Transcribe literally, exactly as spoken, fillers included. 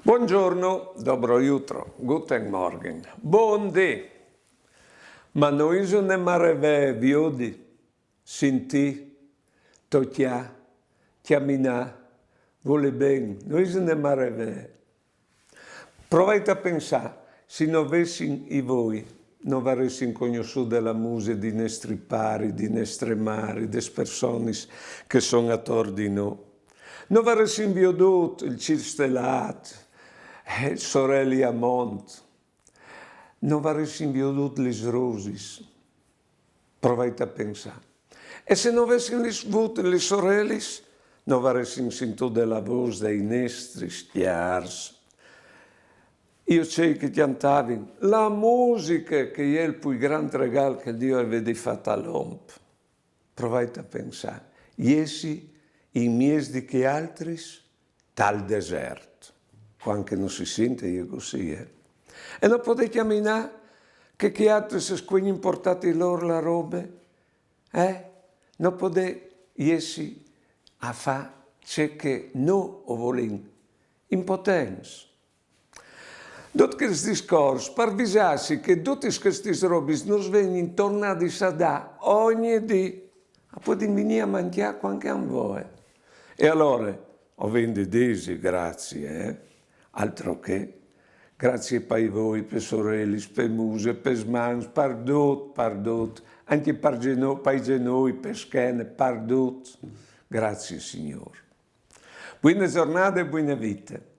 Buongiorno, dobro jutro, guten Morgen, bon dì. Ma no ise une maravee viodi, sintì, tocjâ, cjaminâ, volê ben, no ise une maravee. Provait a pensâ, se no vessin i voi, no varessin cognossût la muse di nestri pari, di nestre mari, des personis che a son ator di nô. No varessin viodût il cîl stelât, eh, il soreli a mont. No varessin viodût lis rosis. Provait a pensâ. E se no vessin lis, vût lis sorelis, no varessin sintût la vôs dai nestris cjârs. I ocei che a cjantavin, la musiche che e je il plui grant regâl che Diu e vedi fat al om. Provait a pensâ, jessi in mieç di chei altris tal desert, cuant che no si sint e je cussì, eh? E no podê cjaminâ, che chei altris a scuen portâti lôr la robe, eh? No podê jessi a fâ ce che nô o volìn, impotents. Dut chest discors par visâsi che dutis chestis robis nus vegnin tornadis a dâ ogni dì, a puedin vignî a mancjâ cuant che a àn voie. E alore, o vin di dîsi graciis, eh? Altro che. Graciis pai voi, pes sorelis, pe muse, pes mans, par dut, par dut. Ancje par geno-, pai genoi, pe schene, par dut. Graciis, Signôr. Buine zornade e buine vite.